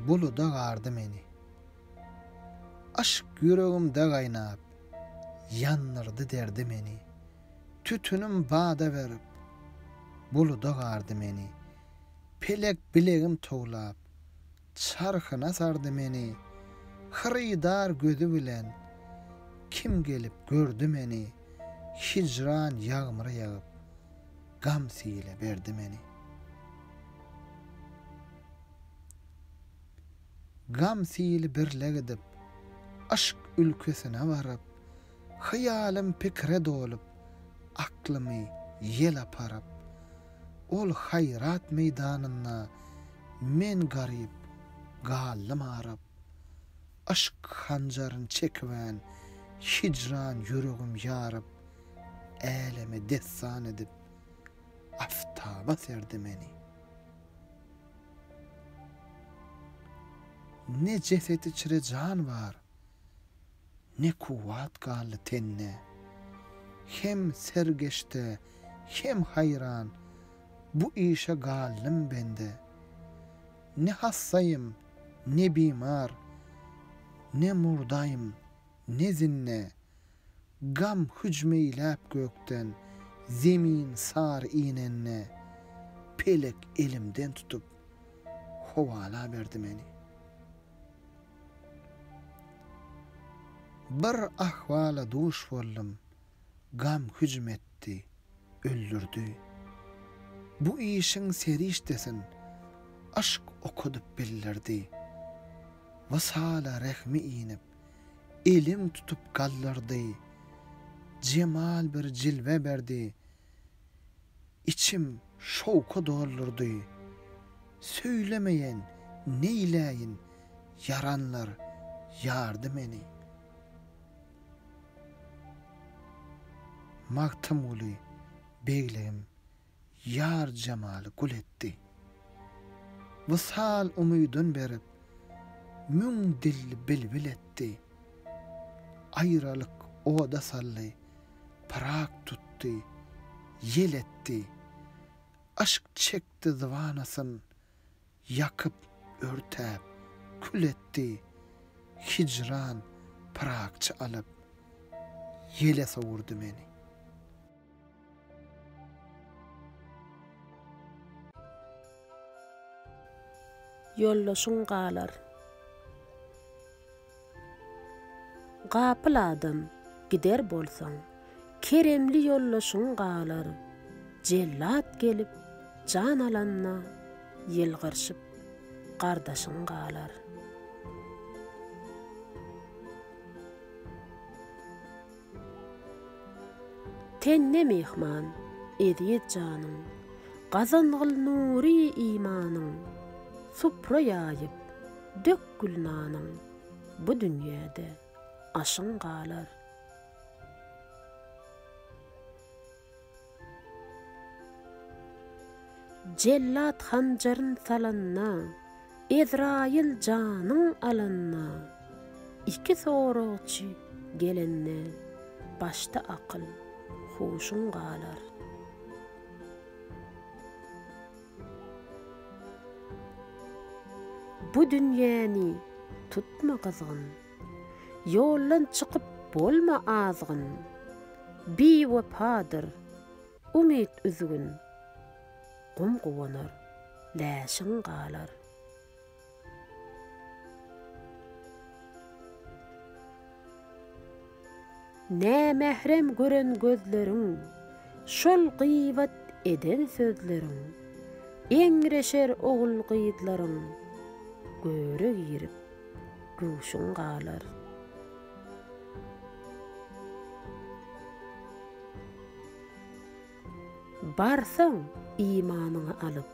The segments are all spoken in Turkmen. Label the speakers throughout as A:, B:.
A: buluda gardy meni. Yşk ýüregimde gaýnap, ýandyrdy derdi meni. Tütünim bada berip, buluda gardy meni. Pelek bilegim towlap, çarhyna sardy meni. Hyrydar gözi bilen, kim gelip gördi meni. Hijran ýagmyry ýagyp, gam sile berdi meni. Gam sili birle gidip, yşk ülkesine baryp, Hyýalym pikire dolup, aklymy ýel aparyp, Ol haýrat meýdanynda men garyp galdym aryp. Yşk hanjaryn çekibän, hijran ýüregim ýaryp, Äleme dessan edip, aftaba serdi meni. Ne jeset içre jan bar, Ne kuwwat galdy tende. Hem sergeşte, hem haýran, Bu işe galdym bende. Ne hassaýym, ne bimar, Ne murdaýym, ne zinde. Gam hüjüm eýläp gökden, Zemin sary inende, Pelek elimden tutup, Howala berdi meni. Bir ahwala duş boldum, Gam hüjüm etdi, öldürdi. Bu işiň serişdesin Yşk okudyp bildirdi. Wysala rehmi inip, Elim tutup galdyrdy. Jemal bir jilwe berdi, Içim şowka doldurdy. Söýlemeýen neýläýin ýaranlar ýardy meni. Magtymguly begligim ýar jemaly gül etdi. Wysal umydyn berip, müň dilli bilbil etdi. Aýralyk oda saldy, pyrak tutdy, ýel etdi. Yşk çekdi zybanasyn, ýakyp, örtäp, kül etdi, Hijran pyrakçy alyp, ýele sowurdy meni.
B: Ýoldaşyň galar. Gapyl adam, gider bolsaň, Keremli ýoldaşyň galar. Jellat gelip, jan alanda, Ýylgyrşyp, gardaşyň galar. Tende myhman, eziz janyň, Gazangyl nury imanyň, Supra ýaýyp, dök gül nanyň, Bu dünýäde aşyň galar. Jellat hanjaryn salanda, Ezraýyl janyň alanda, Iki soragçy gelende, Başda akyl, huşuň galar. Bu dünýäni tutma gyzgyn. Ýoldan çykyp bolma azgyn. Biwepadyr, umyt üzgün. Gum guwanar, läşiň galar. Nämährem gören gözleriň, Şol gybat eden sözleriň, Eňreşer ogul-gyzlaryň, Göre girip, göwşüň galar. Barsaň imanyňy alyp,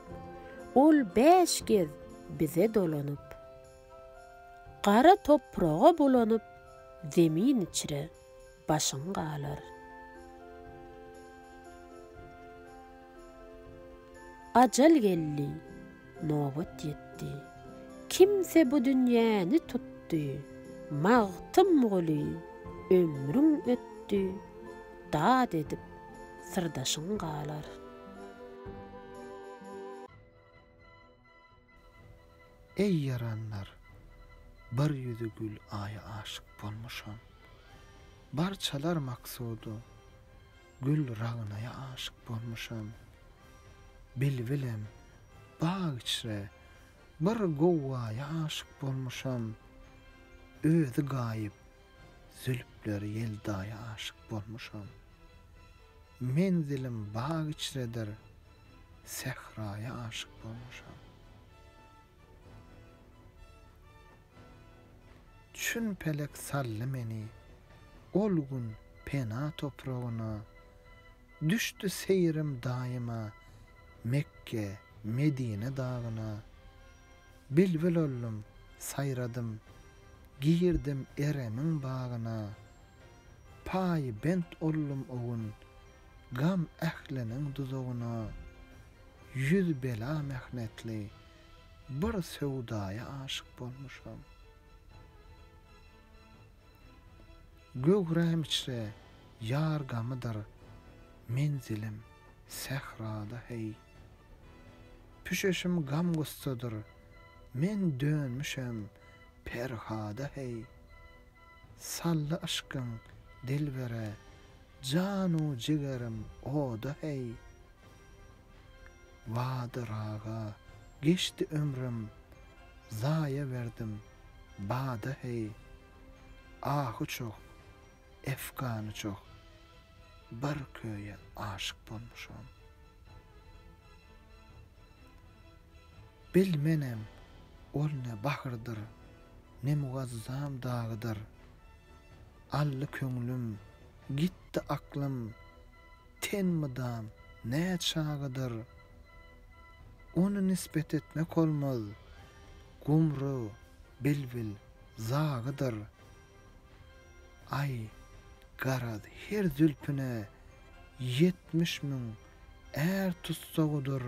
B: Ol bäş gez bize dolanyp. Gara topraga bulanyp, Zemin içre başyň galar. Ajal geldi, nobat ýetdi. Kimse bu dünýäni tutdy, Magtymguly, ömrüň ötdi, Dat edip, syrdaşyň galar.
A: Eý ýaranlar, bir ýüzi gül aýa aşyk bolmuşam. Barçalar maksudu, gül ragnaýa aşyk bolmuşam. Bilbilem bag içre bir gowgaýa aşyk bolmuşam. Özi gaýyp, zülpleri ýeldaýa aşyk bolmuşam. Menzilim bag içredir, sähraýa aşyk bolmuşam. Çün pelek saldy meni ol gün pena topragyna, Düşdi seýrim daýyma Mekge, Medine dagyna. Bilbil oldum, saýradym, girdim Eremiň bagyna. Paýbent oldum o gün gam ähliniň duzagyna. Ýüz bela mähnetli bir söwdaýa aşyk bolmuşam. Göwräm içre ýar gamydyr, menzilim sährada heý. Püşeşim gam-gussadyr, men dönmüşem Perhada heý. Saldy yşkyň dilbere, jan-u jigerim oda heý. Wady-raga geçdi ömrüm, zaýa berdim bada heý. Ahy çoh, efgany çoh, bir köýe aşyk bolmuşam. Bilmenem, ol ne bahyrdyr, ne mugazzam dagydyr. Aldy köňlüm, gitdi aklym, ten mydam nä çagydyr. Ony nisbet etmek olmaz, gumry, bilbil, zagydyr. Aý, garaz, her zülpüne 70 000 är tussagydyr.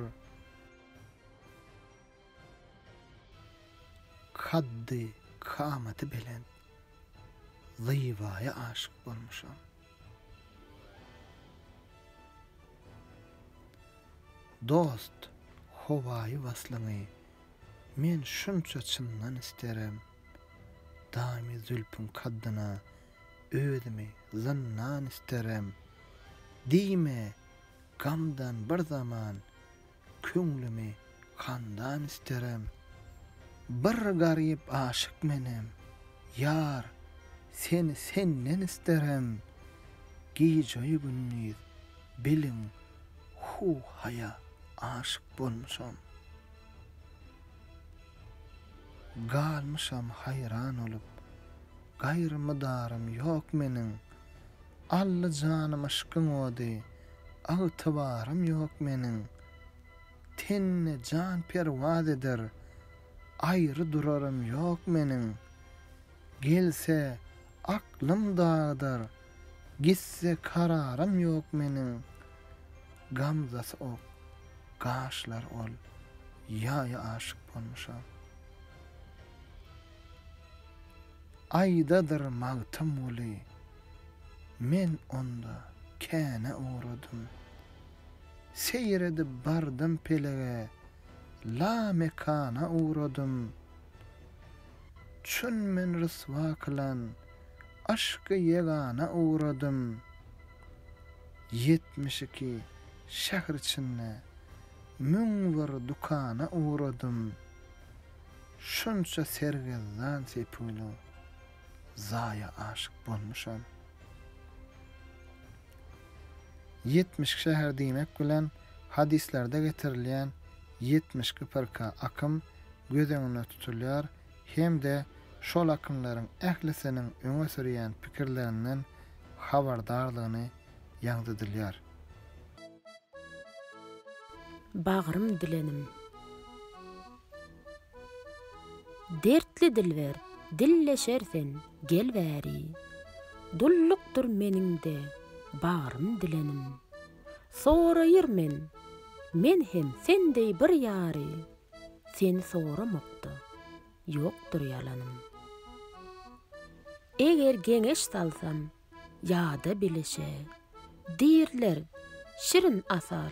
A: Kaddy kamaty belent Zybaýa aşyk bolmuşam. Dost, howaýy waslyňy men şunça çyndan isterem. Daýymy zülpüň kaddyna özümi zyndan isterem. Diýme, gamdan bir zaman Köňlümi handan isterem. Bir garyp aşyk menem, Ýar, seni senden isterem. Gijeýu-gündiz, biliň, hu-haýa aşyk bolmuşam. Galmyşam haýran bolup, gaýry mydarym ýok meniň. Aldy janym yşkyň ody, Ygtybarym ýok meniň. Tende jan perwaz eder, Aýry durarym ýok meniň. Gelse, aklym dagdar, Gitse, kararym ýok meniň. Gamzasy ok, gaşlary ol, Ýaýa aşyk bolmuşam. Aýdadyr Magtymguly, men onda käne ugradym. Seýr edip bardym pelege, la mekana ugradym. Çün men ryswa kylan yşky ýegana ugradym. 72 şähr içinde 1001 dükana ugradym. Şunça sergezdan sepgili zaýa aşyk bolmuşam. 72 şäher diýmek bilen hadyslarda getirilýän 72 pyrka, akym, göz öňünde tutulýar hem-de şol akymlaryň ählisiniň öňe sürýän pikirlerinden habardardygyny ýaňzydylýar.
B: Bagrym dilenim. Dertli dilber, dilleşer sen, gel bäri. Dullukdyr meniň-de bagrym dilenim. Soraýyr men, men hem sen deý bir ýary, Seni soramakda ýokdur ýalanym. Eger geňeş salsam ýa-da bilişe, Diýrler, şirin asal,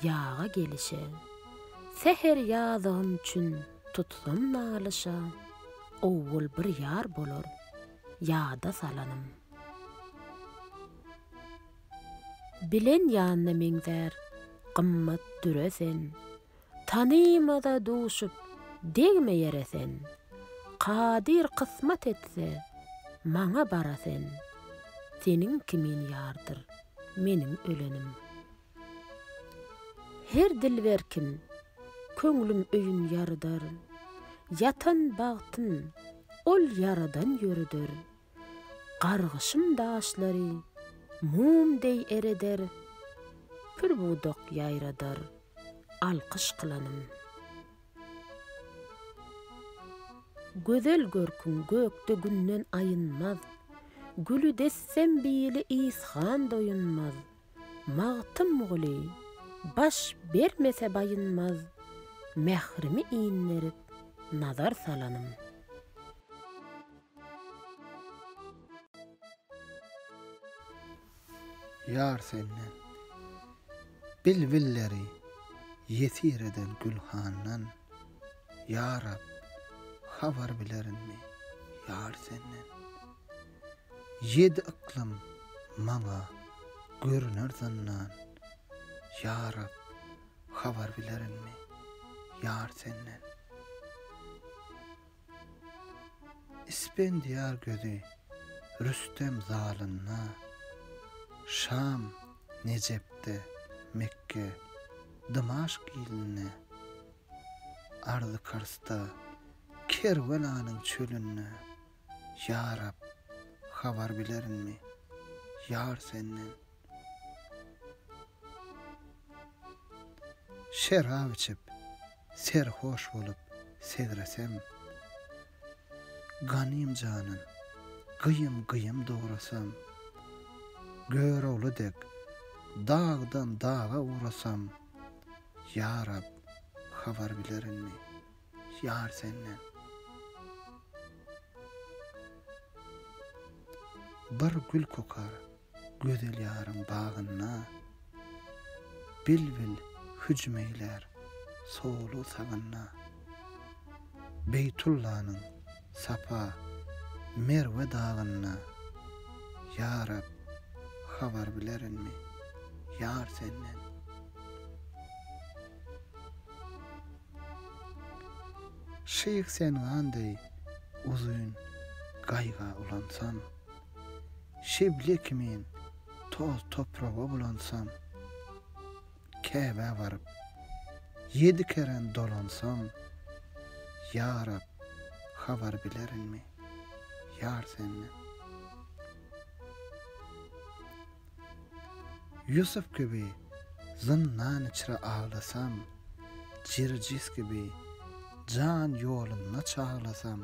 B: Ýaga gelişe. Säher ýazygym çün. Tutsam nalyşa, owwal bir ýar bolar ýada salanym. Bilen ýanyna meňzär gymmat düre sen, Tanymaza duşup, degme ýere sen. Kadyr kysmat etse, maňa bara sen, Seniň kimin ýardyr meniň ölenim. Her dilber kim, köňlüm öýün ýarydar, Ýatan bagtyn ol ýaradan ýöreder. Gargyşym daşlary mum deý ereder, Pür-pudak ýaýradar alkyş kylanym. Gözel görküň gökde günden aýynmaz, Güli dessem bili ysgan doýunmaz. Magtymguly, baş bermese baýynmaz, Mährimi inderip nazar salanym.
A: Ýar senden. Bilbilleri ýesir eden gülhandan, Ýa Rab, habar bilerinmi, ýar senden. Ýedi yklym maňa görüner zyndan, Ýa Rab, habar bilerinmi, ýar senden. Ispendiýar gözi Rüstem zalynda, Şam, Nejepde, Mekge, Dymaşk ilinde, Arzy-Karsda, Kerbelanyň çölünde, Ýa Rab, habar bilerinmi, ýar senden? Şerap içip, serhoş bolup segresem, Ganym janyn gyýym-gyýym dograsam, Görogly dek dagdan daga ugrasam, Ýa Rab, habar bilerinmi, ýar senden? Bir gül kokar Gözel ýaryň bagynda Bilbil hüjüm eýlär solu-sagynda. Beýtullanyň Sapa, Merwe dagynda, Ýa Rab, habar bilerinmi, ýar senden? Şyh Sengan deý uzyn gaýga ulansam, Şeble kimin toz-topraga bulansam, Käbä baryp, ýedi keren dolansam, Ýa Rab, habar bilerinmi, ýar senden? Ýusup kibi zyndan içre aglasam, Jirjis kibi jan ýolunda çaglasam,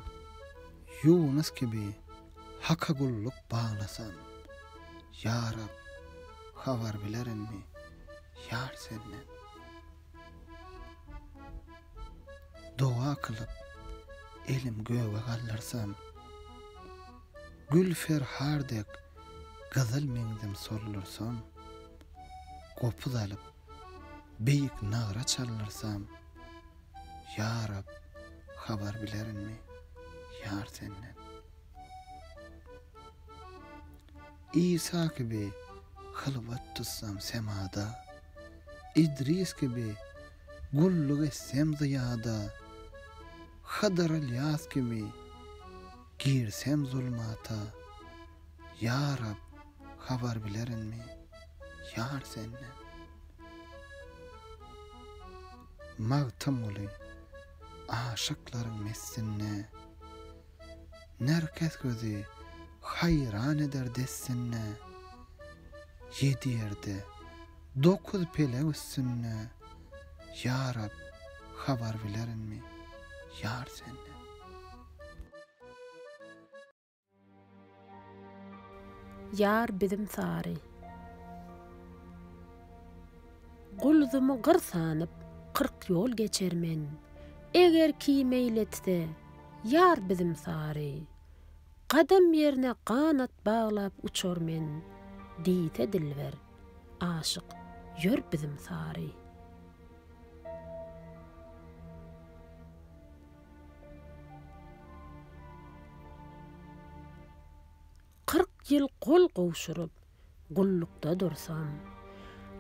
A: Ýunus kibi Haka gulluk baglasam, Ýa Rab, habar bilerinmi, ýar senden? Doga kylyp, elim göge galdyrsam, Gül ferhar dek gyzyl meňzim soldursam, Gopuz alyp, beýik nagra çaldyrsam, Ýa Rab, habar bilerinmi, ýar senden? Isa kibi hylwat tutsam semada, Idris kibi gulluk etsem zyýada, Hydyr Ylýas kibi girsem zulmata, Ýa Rab, habar bilerinmi, ýar senden? Magtymguly, aşyklaryň messinde, Nerkes gözi haýran eder dessine, Ýedi ýerde, dokuz pelek üstünde, Ýa Rab, habar bilerinmi, ýar senden?
B: Ýar bizim sary. Gulzumy gyr sanyp, 40 ýol geçer men. Eger ki meýl etse, ýar bizim sary. Gadam ýerne ganat baglap uçar men, Diýse dilber, aşyk, ýör bizim sary. 40 ýyl gol gowşuryp, gullukda dursam,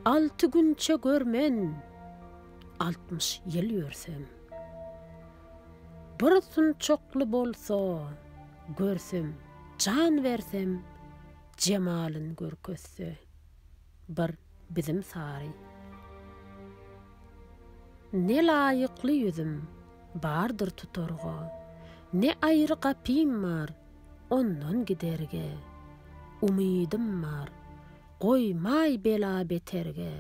B: alty günçe görmen, 60 ýyl ýörsem. Bir sunçakly bolsa, görsem, jan bersem, jemalyn görkezse, bir bizim sary. Ne laýykly ýüzüm bardyr tutarga, Ne aýry gapym bar ondan giderge. Umydym bar, goýmaý bela-beterge,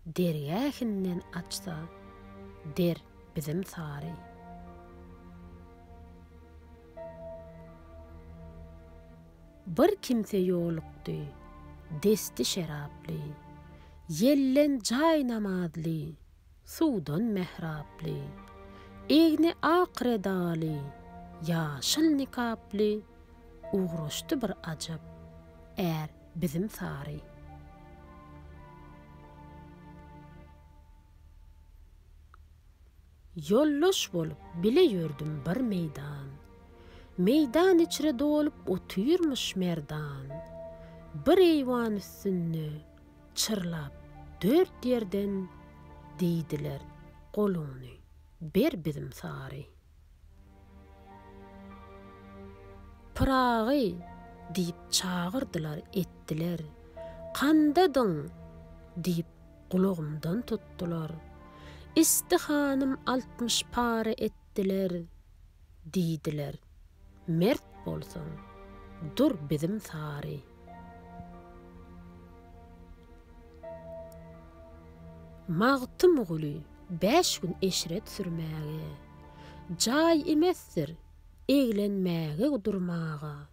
B: Dergähinden açsa der bizim sary. Bir kimse ýolukdy, desti şeraply, Ýellen jaý namazly, suwdan mähraply, Egni ak redaly, ýaşyl nikaply, Ugraşdy bir ajap är bizim sary. Ýoldaş bolup bile ýördüm bir meýdan. Meýdan içre dolup otyrmyş merdan. Bir eýwan üstünde çyrlap dört ýerden diýdiler goluňny ber bizim sary. Pyragy diýip çagyrdylar etdiler. Kandadyň diýip Gulagymdan tutdular. Istihanym 60 para etdiler, diýdiler, Mert bolsaň, dur bizim sary. Magtymguly bäş gün eşret sürmäge, Jaý imesdir, eglenmäge durmaga.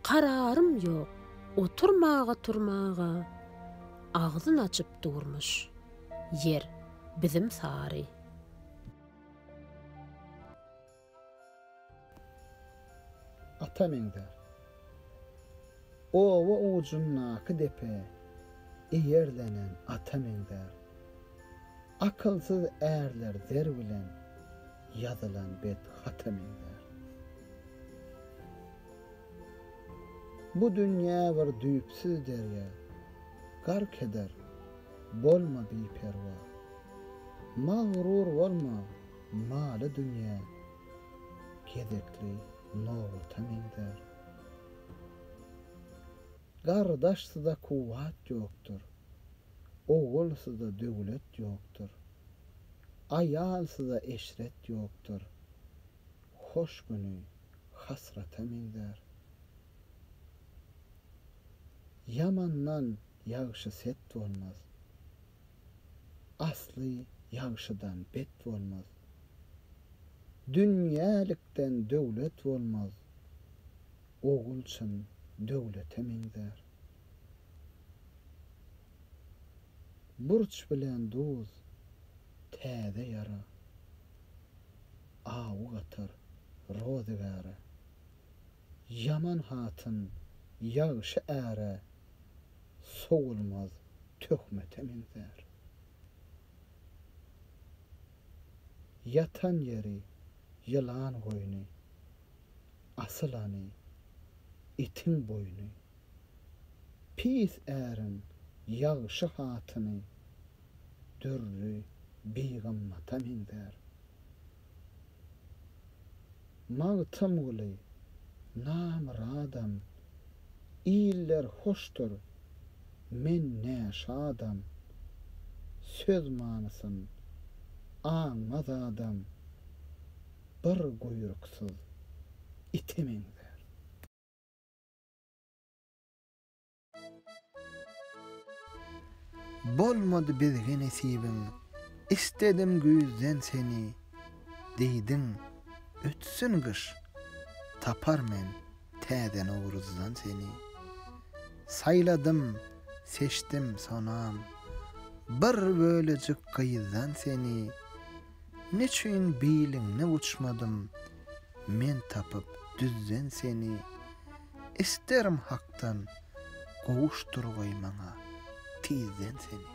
B: Kararym ýok, oturmaga-turmaga, Agzyn açyp durmuş, ýer bizim sary.
A: Ata meňzär. Oba ujundaky depe eýerlenen ata meňzär. Akylsyz ärler zer bilen ýazylan bet hata meňzär. Bu dünýä bir düýpsüz derýa, Gark eder, bolma biperwa. Magrur bolma, maly dünýä, Gezekli nobata meňzär. Gardaşsyza kuwwat ýokdur, Ogulsyza döwlet ýokdur. Aýalsyza eşret ýokdur. Hoş güni hasrata meňzär. Ýamandan ýagşy set bolmaz. Asly ýagşydan bet bolmaz. Dünýälikden döwlet bolmaz. Ogul çyn döwlete meňzär. Burç bilen duz täze ýara. Awy gatar rozygäre. Ýaman hatyn ýagşy äre sowulmaz töhmete meňzär. Ýatan ýeri ýylan goýny, asylany itiň boýny. Pis äriň ýagşy hatyny dürri bigymmata meňzär. Magtymguly, namyradam, Iller hoşdur, men näşadam, Söz manysyn aňmaz adam, Bir guýruksyz ite meňzär. Bolmady bizge nesibiň, Istedim güýzden seni, Diýdiň, Ötsün gyş, tapar men Täze Nowruzdan seni. Saýladym, seçdim sonam, Bir bölejik gyzdan seni. Neçüýn biliňni guçmadym, Men tapyp düzden seni. Isterim Hakdan, gowuşdurgaý maňa tizden seni.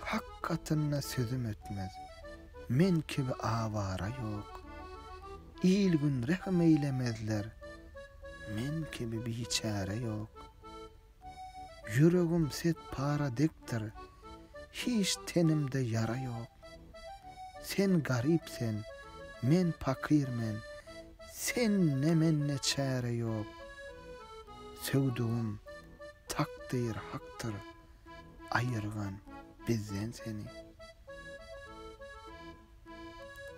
A: Hak gatynda sözüm ötmez, men kibi awara ýok. Il-gün rehm eýlemezler, men kibi biçäre ýok. Ýüregim set para dekdir, hiç tenimde ýara ýok. Sen garyp sen, men pakyr men, sende-mende çäre ýok. Söwdügim, takdyr hakdyr, aýyrgan bizden seni.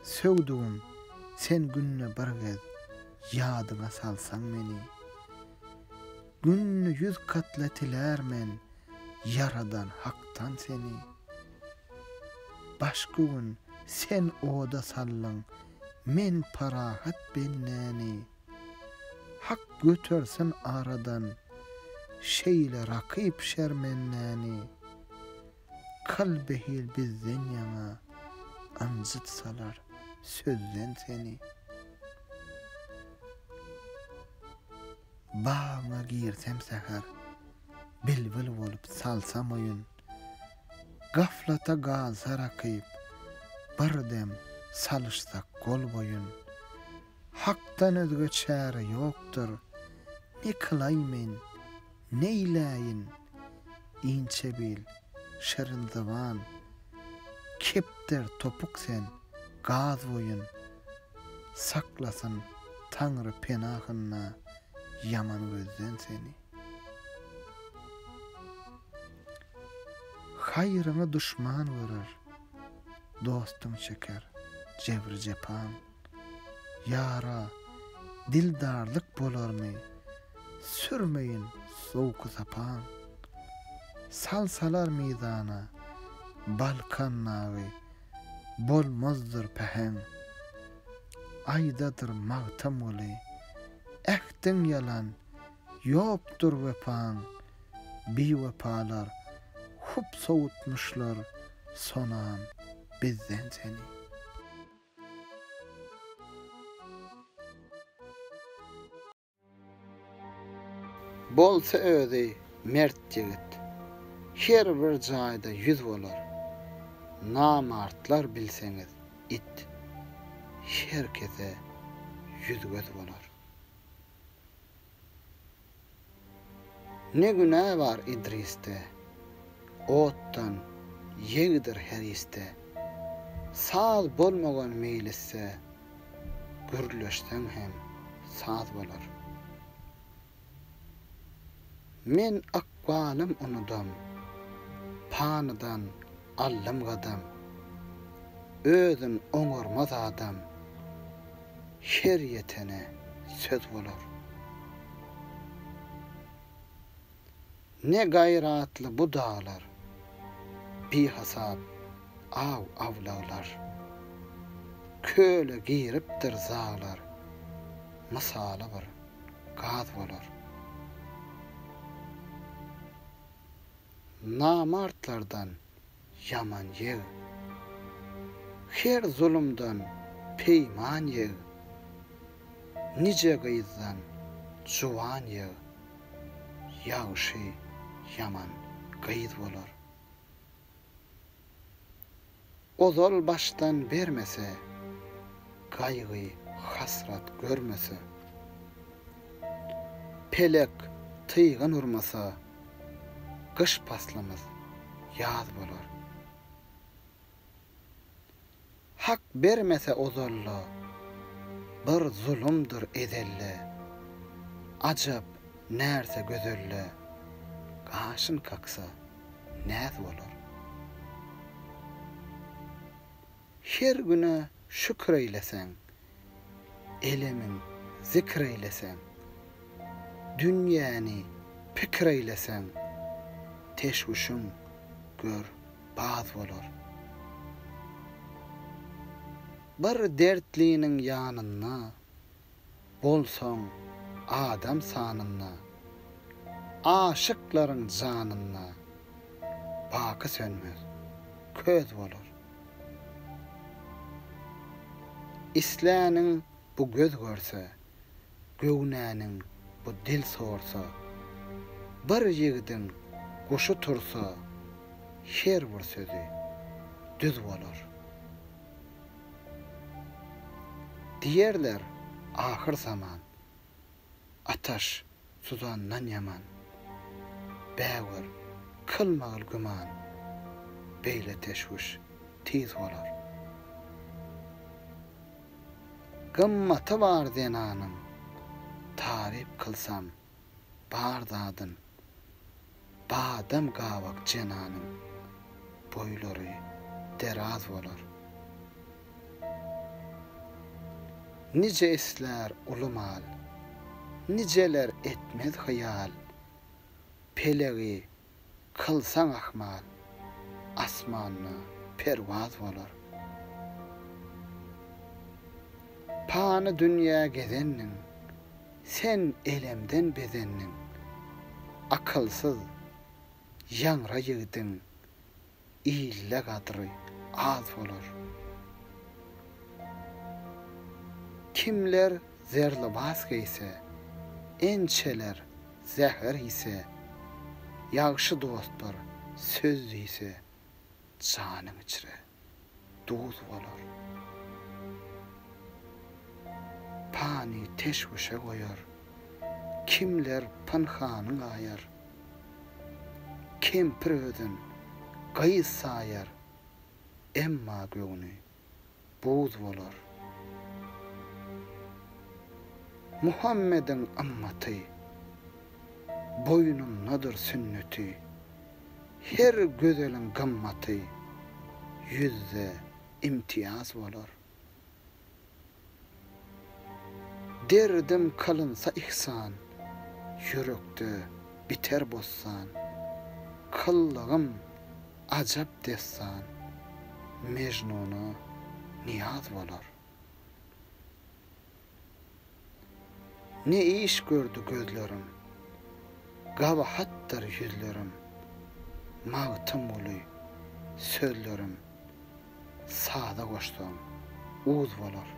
A: Söwdügim, sen günde bir gez ýadyňa salsaň meni. Günde ýüz katla tilär men Ýaradan Hakdan seni. Başky gün sen oda saldyň men parahat bendäni. Hak götersin aradan şeýle rakyp şermendäni. Kyl behil bizden ýaňa ynjytsalar sözden seni. Bagyňa girsem säher, bilbil bolup salsam oýun. Gaflata galsa rakyp, bir dem salyşsak gol-boýun. Hakdan özge çäre ýokdur, ne kylaý men, neýläýin? Inçe bil, şirin zyban, kepder topuk sen, gaz boýun. Saklasyn Taňry penahynda ýaman gözden seni. Haýryňy duşman görer, dostuň çeker jebri-jepaň. Ýara dildarlyk bolarmy, sürmeýin sowky-sapaň. Salsalar mizana Balkan dagy bolmazdyr päheň. Aýdadyr Magtymguly, ähdiň ýalan, ýokdur wepaň, Biwepalar hup sowutmyşlar sonam bizden seni. Bolsa özi mert ýigit, her bir jaýda ýüz bolar. Namartlar bilseňiz it, her kese ýüz-göz bolar. Ne günä bar Idrisde, Otdan ýegdir her isde. Saz bolmagan meýlisde, Gürleşseň hem saz bolar. Men ykbalym unudam, Panydan aldym gadam. Özün oňarmaz adam, Her ýetene söz bolar. Ne gaýratly bu daglar, Bihasap aw awlaglar. Köle giripdir zaglar, Mysaly bir gaz bolar. Namartlardan ýaman ýeg. Her zulumdan peýman ýeg. Nije gyzdan juwan ýeg. Ýagşy ýaman gyz bolar. Ozal başdan bermese, gaýgy hasrat görmese. Pelek tygyn urmasa, gyş paslymyz ýaz bolar. Hak bermese ozalda, bir zulumdyr ezelde. Ajap närse gözelde, gaşyn kaksa näz bolar. Her güne şükür eýleseň, Elemin zikr eýleseň, Dünýäni pikir eýleseň, Teşwüşiň, gör, baz bolar. Bir dertliniň ýanynda Bolsaň adam sanynda, Aşyklaryň janynda Baky sönmez köz bolar. Isläniň bu göz görse, Göwnäniň bu dil sorsa, Bir ýigidiň guşy tursa, Her bir sözi düz bolar. Diýerler. Ahyr zaman, Ataş suzandan ýaman. Bägör, kylmagyl güman, Beýle teşwüş tiz bolar. Gymmaty bar zenanyň, Taryp kylsam bar zadyn. Badam gabak jenanyň, Boýlary deraz bolar. Nije islär uly mal, Nijeler etmez hyýal, Pelegi kylsaň ahmal, Asmanda perwaz bolar. Pany dünýä gezendiň, Sen elemden bezendiň, Akylsyz, ýaňra ýigdiň, Ilde gadry az bolar. Kimler zer lybas geýse, Ençeler zäher iýse, Ýagşy dost bir söz diýse, Janyň içre duz bolar. Pany teşwüşe goýar, Kimler pynhanyň aýar. Kempir özün gyz saýar, Emma göwni buz bolar. Muhammediň ymmaty, Boýnundadyr sünneti. Her gözeliň gymmaty, Ýüzde imtiýaz bolar. Derdim kylynsa ihsan, Ýürekde biter bossan. Kyldygym ajap dessan, Mejnuna nyýaz bolar. Ne iş gördi gözlerim, Gabahatdyr ýüzlerim, Magtymguly, sözlerim, Saza goşsaň, uz bolar.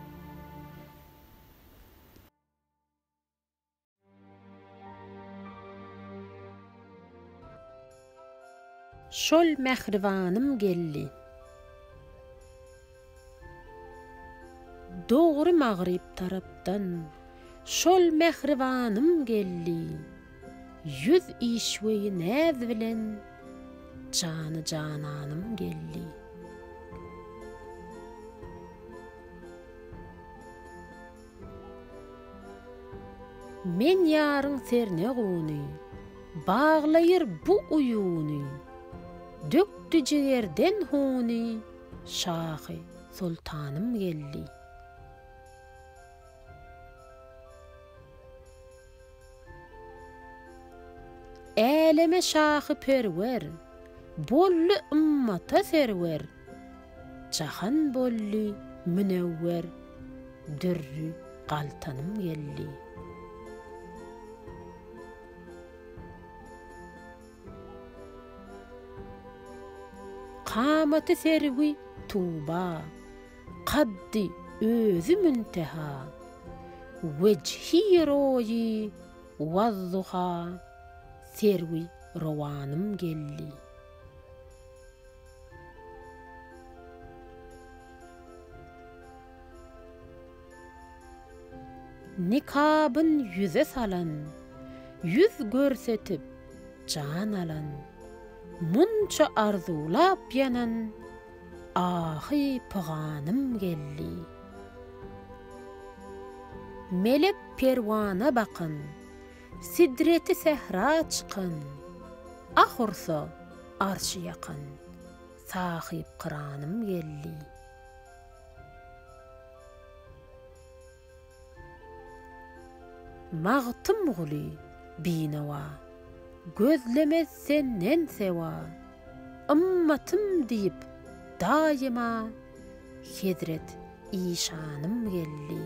B: Şol mähribanym geldi. Dogry magryp tarapdan şol mähribanym geldi. Ýüz işweýi näz bilen jany-jananym geldi. Men ýaryň serneguny, Baglaýyr bu uýuny, Dökdi jigerden huny, Şahy soltanym geldi. Äleme şahy perwer, Boldy ymmata serwer, Jahan boldy münewwer, Dürri galtanym geldi. Kamaty serwi Tuba, Kaddy özi münteha, Wejhi roýy wazzuha, Serwi rowanym geldi. Nikabyn ýüze salan, Ýüz görsetip, jan alan, Munça arzuwlap ýanan Ahy-pyganym geldi. Melek perwana bakan, Sidreti sähra çykan, Ah ursa, arşy ýakan, Sahypkyranym geldi. Magtymguly, binowa, Gözlemez senden sewa, Ymmatym diýip, daýyma Hezret işanym geldi.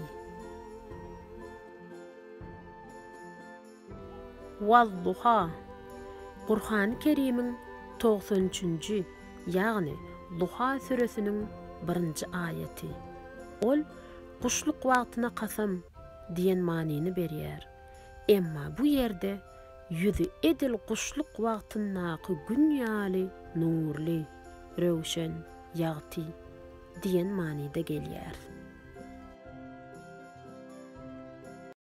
B: Waz-duha, Gurhany Kerimiň 93 üçünji, ýagny Duha süresiniň birinji aýaty. Ol Guşluk wagtyna kasam diýen manyny berýär. Emma bu ýerde ýüzi edil guşluk wagtyndaky gün ýaly nurly, röwşen, ýagty diýen manyda gelýär.